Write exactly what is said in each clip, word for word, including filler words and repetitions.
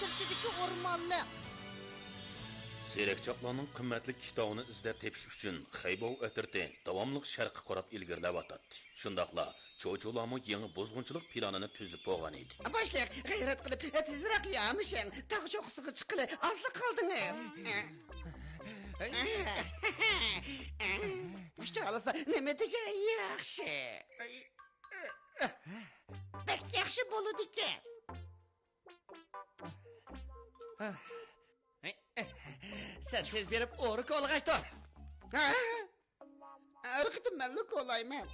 چېكىدىكى ئورمانلىق. سېرىقچاقلارنىڭ قىممەتلىك ئىككى تاۋىنى ئىزدەپ تېپىش ئۈچۈن خەيباۋ ئەترىتى داۋاملىق شەرققە قاراپ ئىلگىرىلەۋاتاتتى. شۇنداقلا چوچۇلارمۇ يېڭى بۇزغۇنچىلىق پىلانىنى تۈزۈپ بولغان ئىدى. باشلىق، غەيرەت قىلىپ، تېزرەك يامىشىڭ. تاغ چوققىسىغا چىققىلى ئازلا قالدىڭىز. خۇشاللىسا نېمە دېگەن ياخشى. بەك ياخشى بولىدىكەن. سەن تېز بېرىپ ئورا كولىغاچ تۇر. ھە؟ ھەر قېتىم مەنلا كولايمەن.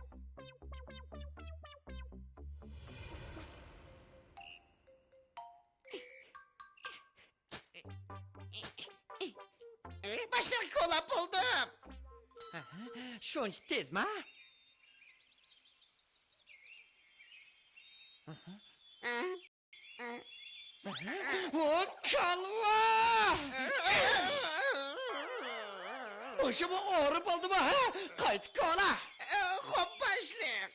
باشلىق، كولاپ بولدۇم. شۇنچە تېزما؟ ھە؟ ۋو، كالۋا! مۇشۇمۇ ئورا بولدىمۇ، ھە؟ قايتا كولا! خوپ، باشلىق.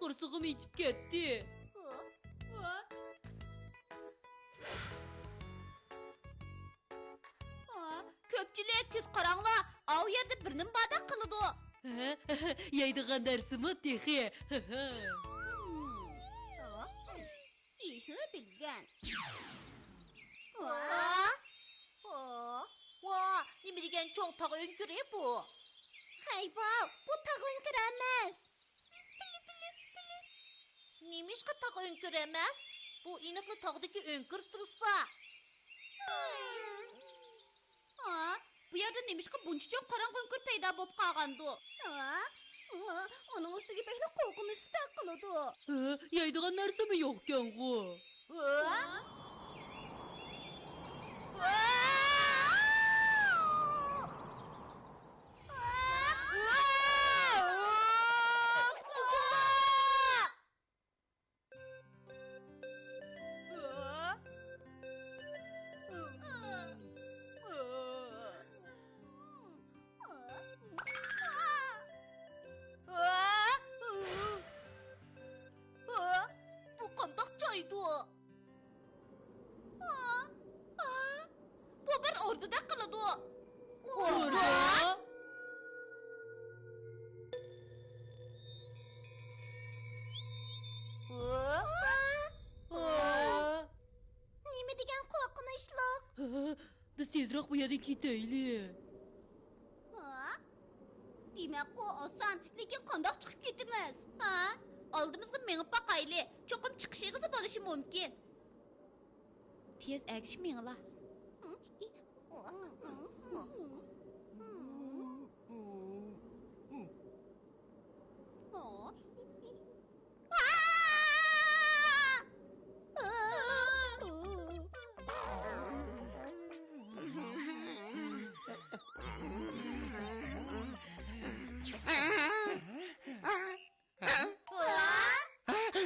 قورسىقىم ئېچىپ كەتتى. كۆپچىلىك، تېز قاراڭلار، ئاۋۇ يەردە بىر نېمە باردەك قىلىدۇ. ھە؟ يەيدىغان نەرسىمۇ تېخى. ھېسنى بىلگەن. ۋا! ۋا! ۋا! نېمە دېگەن چوڭ تاغ ئۆڭكۈرى بۇ؟ خەيباۋ، بۇ تاغ ئۆڭكۈرى ئەمەس. نېمىشقا تاغ ئۆڭكۈرى ئەمەس؟ بۇ ئېنىقلا تاغدىكى ئۆڭكۈر تۇرسا. ھا، بۇ يەردە نېمىشقا بۇنچە چوڭ قاراڭغۇ ئۆڭكۈر پەيدا بولۇپ قالغاندۇ؟ ھا، ئۇنىڭ ئۈستىگە بەكلا قورقۇنچلۇقتەك قىلىدۇ. ھە، يەيدىغان نەرسىمۇ يوقكەنغۇ. ھا؟ بۇ قانداق جايدۇ؟ بۇ بىر ئوردىدەك قىلىدۇ. ئوردا؟ نېمە دېگەن قورقۇنچلۇق! بىز تېزرەك بۇ يەردىن كېتەيلى. ھا؟ دېمەكقۇ ئاسان، لېكىن قانداق چىقىپ كېتىمىز؟ ھا؟ ئالدىمىزغا مېڭىپ باقايلى، چوقۇم چىقىش ئېغىزى بولۇشى مۇمكىن. تېز ئەگىشىپ مېڭىلا.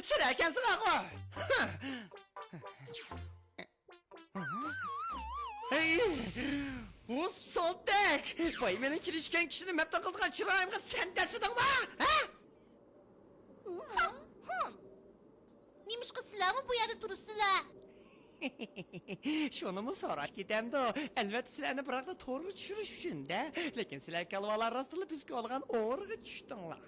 سىلەر ئىكەنسىلەرغۇ! ھەي، ئۇ سولتەك! ۋاي، مېنىڭ كېلىشكەن كىشىنى مەپتۇن قىلىدىغان چىرايىمغا سەن دەسسىدىڭمۇ؟ ھە؟ نېمىشقا سىلەرمۇ بۇ يەردە تۇرىسىلەر؟ شۇنىمۇ سوراش كېتەمدۇ؟ ئەلۋەتتە، سىلەرنى بىراقلا تورغا چۈشۈرۈش ئۈچۈن-دە. لېكىن سىلەر كالۋالار راستتىنلا بىز كولىغان ئورىغا چۈشتۈڭلار.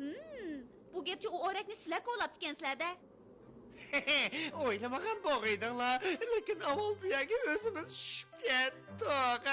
ھىم، بۇ گەپچە ئۇ ئورەكنى سىلەر كولاپتىكەنسىلەر-دە. ئويلىمىغان بولغىيدىڭلار، لېكىن ئاۋۋال بۇ يەرگە ئۆزىمىز چۈشۈپ كەتتۇق.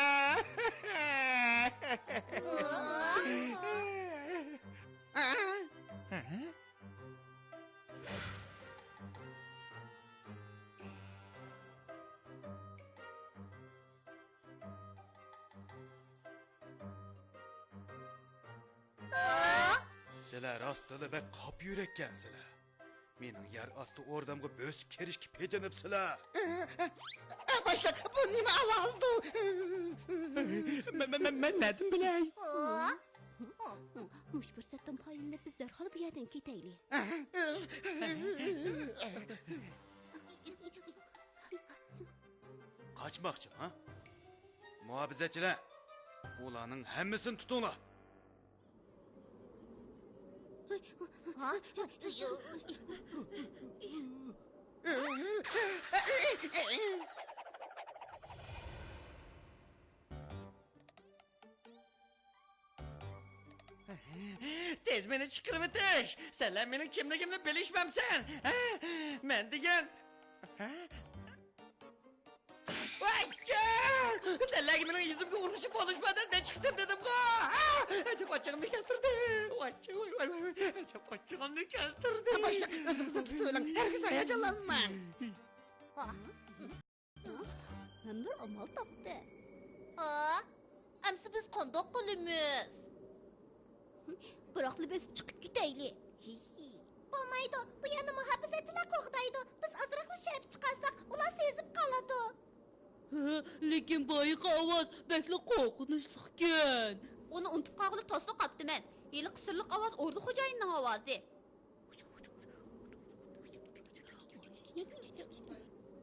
سىلەر راستتىنلا بەك قاپا يۈرەككەنسىلەر. مېنىڭ يەر ئاستى ئوردامغا بۆسۈپ كىرىشكە پېتىنىپسىلەر. ئە، باشلىق، بۇ نېمە ئاۋازدۇ؟ مەن، مەن، مەن، مەن نەدىن بىلەي؟ مۇشۇ پۇرسەتتىن پايدىلىنىپ، بىز دەرھال بۇ يەردىن كېتەيلى. قاچماقچىما؟ مۇھاپىزەتچىلەر، ئۇلارنىڭ ھەممىسىنى تۇتۇڭلار. تېز مېنى چىقىرىۋېتىش! سەنلەر مېنىڭ كىملىكىمنى بىلىشمەمسەن! ھە؟ مەن دېگەن، ھە؟ ۋايچە! سەنلەرگە مېنىڭ يۈزۈمگە ئۇرغۇچى بولۇشما دەپ نەچچە قېتىم دېدىمغۇ! ھە؟ ئەجەب ئاچچىقىمنى كەلتۈردى! ۋايچە، ۋاي، ۋاي، ۋاي، ۋاي! ئەجەب ئاچچىقىمنى كەلتۈردى! باشلىق، ئۆزىڭىزنى تۇتۇۋېلىڭ، ھەرگىز ھاياجانلانماڭ! مەن بىر ئامال تاپتىم. ھا؟ ئەمسە بىز قانداق قىلىمىز؟ بىراقلا بۆسۈپ چىقىپ كېتەيلى. بولمايدۇ، بۇ يەرنى مۇھاپىزەتچىلەر قوغدايدۇ. بىز ئازراقلا شەرپە چىقارساق، ئۇلار سېزىپ قالىدۇ. ھە، لېكىن بايىقى ئاۋاز بەكلا قورقۇنچلۇقكەن. ئۇنى ئۇنتۇپ قالغىلى تاسلا قاپتىمەن. ھېلىقى سىرلىق ئاۋاز ئوردا خوجايىنىنىڭ ئاۋازى.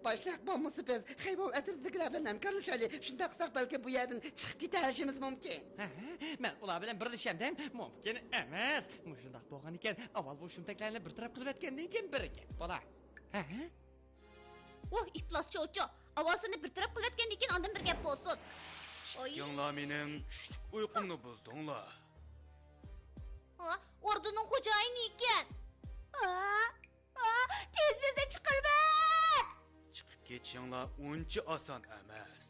باشلىق، بولمىسا بىز خەيۋەم ئەترىتىدىكىلەر بىلەن ھەمكارلىشايلى. شۇنداق قىلساق، بەلكىم بۇ يەردىن چىقىپ كېتەلىشىمىز مۇمكىن. ھە، ھە، مەن ئۇلار بىلەن بىرلىشەمدىم. مۇمكىن ئەمەس. مۇشۇنداق بولغانىكەن، ئاۋۋال بۇ شۇمتەكلەرنى بىر تەرەپ قىلىۋەتكەندىن كېيىن بىر گەپ بولا. ھە، ھە. ۋاھ، ئىپلاس چوچۇ! ئاۋازىنى بىر تەرەپ قىلىۋەتكەندىن كېيىن ئاندىن بىر گەپ بولسۇن. ئىككىڭلار مېنىڭ چۈشلۈك ئۇيقۇمنى بۇزدۇڭلار. ھا، ئوردىنىڭ خوجايىنى ئىكەن. ئا، ئا، تېز بىزنى چىقىرىۋەت! چىقىپ كېتىشىڭلار ئۇنچە ئاسان ئەمەس.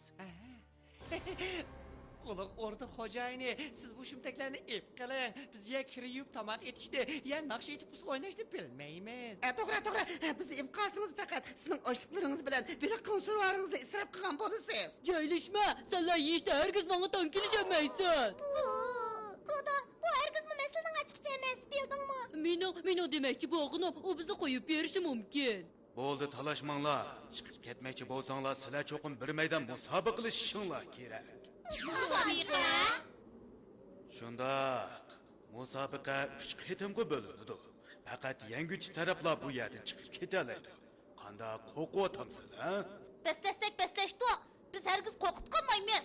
ئۇلۇغ ئوردا خوجايىنى، سىز بۇ شۇمتەكلەرنى ئېلىپ قېلىڭ. بىز يا كىر يۇيۇپ تاماق ئېتىشنى، يا ناخشا ئېيتىپ ئۇسسۇل ئويناشنى بىلمەيمىز. ئە، توغرا، توغرا. ئە، بىزنى ئېلىپ قالسىڭىز پەقەت سىزنىڭ ئاشلىقلىرىڭىز بىلەن بېلىق كونسېرۋالىرىڭىزنى ئىسراپ قىلغان بولىسىز. جايلىشمە، سەنلەر يېيىشتە ھەرگىز ماڭا تەڭ كېلىشەلمەيسەن. كودا، بۇ ھەرگىزمۇ مەسىلىنىڭ ئاچقۇچى ئەمەس، بىلدىڭمۇ؟ مېنىڭ، مېنىڭ دېمەكچى بولغىنىم، ئۇ بىزنى قويۇپ بېرىشى مۇمكىن. بولدى، تالاشماڭلار. چىقىپ كەتمەكچى بولساڭلار، سىلەر چوقۇم بىر مەيدان مۇسابىقىلىشىشىڭلار كېرەك. مۇسابىقە؟ شۇنداق. مۇسابىقە ئۈچ قېتىمغا بۆلۈنىدۇ. پەقەت يەڭگۈچى تەرەپلا بۇ يەردىن چىقىپ كېتەلەيدۇ. قانداق، قورقۇۋاتامسىلەر، ھە؟ بەسلەشسەك بەسلەشتۇق. بىز ھەرگىز قورقۇپ قالمايمىز.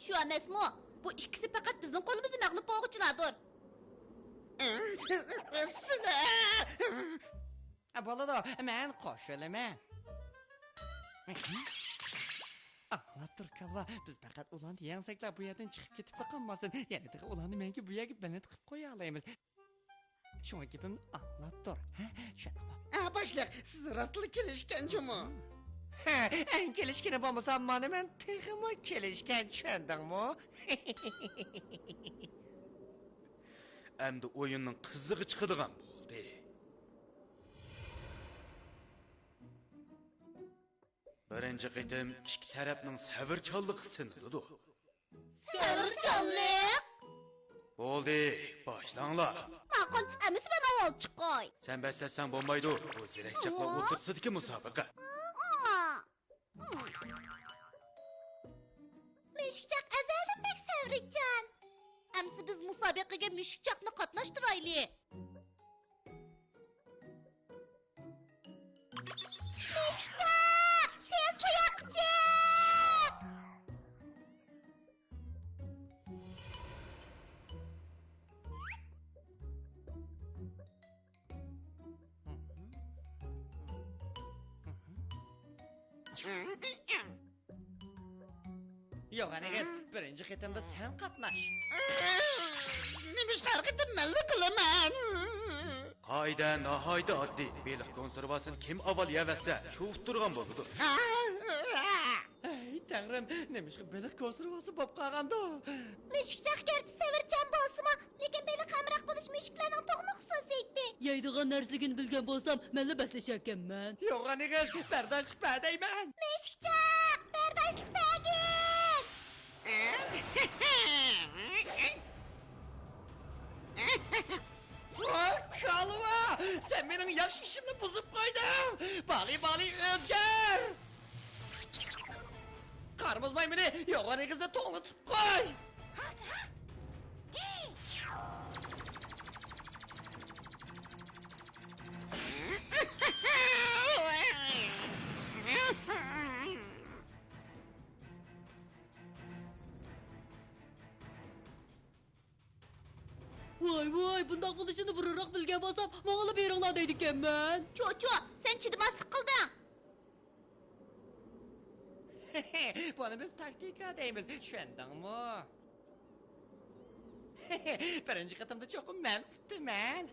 شۇ ئەمەسمۇ؟ بۇ ئىككىسى پەقەت بىزنىڭ قولىمىزدا مەغلۇپ بولغۇچىلاردۇر. سىلەر! بولىدۇ، مەن قوشۇلىمەن. ئاڭلاپ تۇر، كالۋا، بىز پەقەت ئۇلارنى يەڭسەكلا، بۇ يەردىن چىقىپ كېتىپلا قالماستىن، يەنە تېخى ئۇلارنى مەڭگۈ بۇ يەرگە بەندە قىلىپ قويالايمىز. شۇڭا گېپىمنى ئاڭلاپ تۇر، ھە؟ چۈشەندىڭمۇ؟ ھە، باشلىق، سىز راستلا كېلىشكەن جۇمۇ. ھە، ئەڭ كېلىشكىنى بولمىسا، مانا مەن تېخىمۇ كېلىشكەن، چۈشەندىڭمۇ؟ ئەمدى ئويۇننىڭ قىزىقى چىقىدىغان بولدى. بىرىنچى قېتىم ئىككى تەرەپنىڭ سەۋرچانلىقى سىنىلىدۇ. سەۋرچانلىق؟ بولدى، باشلاڭلار. ماقۇل، ئەمىسە مەن ئاۋۋال چىقاي. سەن بەسلەشسەڭ بولمايدۇ، بۇ زېرەكچاقلار ئوتتۇرىسىدىكى مۇسابىقە. مۈشۈكچاق ئەزەلدىن بەك سەۋرچان. ئەمىسە بىز مۇسابىقىگە مۈشۈكچاقنى قاتناشتۇرايلى. مۈشۈكچاق، تېز قوياقچىق! يوغان ئېغىز، بىرىنچى قېتىمدا سەن قاتناش. نېمىشقا ھەر قېتىم مەنلا قىلىمەن؟ قائىدە ناھايىتى ئاددىي. بېلىق كونسېرۋاسىنى كىم ئاۋۋال يەۋەتسە، شۇ ئۇتتۇرغان بولىدۇ. ئەي تەڭرىم، نېمىشقا بېلىق كونسېرۋاسى بولۇپ قالغاندۇ؟ مۈشۈكچاق گەرچە سەۋرچان بولسىمۇ، لېكىن بېلىق ھەمراھ بولۇش مۈشۈكلەرنىڭ تۇغما خۇسۇسىيىتى. يەيدىغان نەرسىلىكىنى بىلگەن بولسام، مەنلا بەسلىشەركەنمەن. يوغان ئېغىز، بەرداشلىق بەر دەيمەن. مۈشۈكچاق، بەرداشلىق بەرگىن! ۋاي، كالۋا! سەن مېنىڭ ياخشى ئىشىمنى بۇزۇپ قويدۇڭ! بالى، بالى، ئۆزگەر! قارىمۇز مايمۇنى يوغان ئېغىزدا توڭلىتىپ قوي! ۋاي، ۋاي، بۇنداق بولۇشىنى بۇرۇنراق بىلگەن بولسام، ماڭىلا بېرىڭلار دەيدىكەنمەن. چوچو، سەن چىدىماسلىق قىلدىڭ. بۇنى بىز تاكتىكا دەيمىز، چۈشەندىڭمۇ؟ بىرىنچى قېتىمدا چوقۇم مەن ئۇتتۇم، مەن.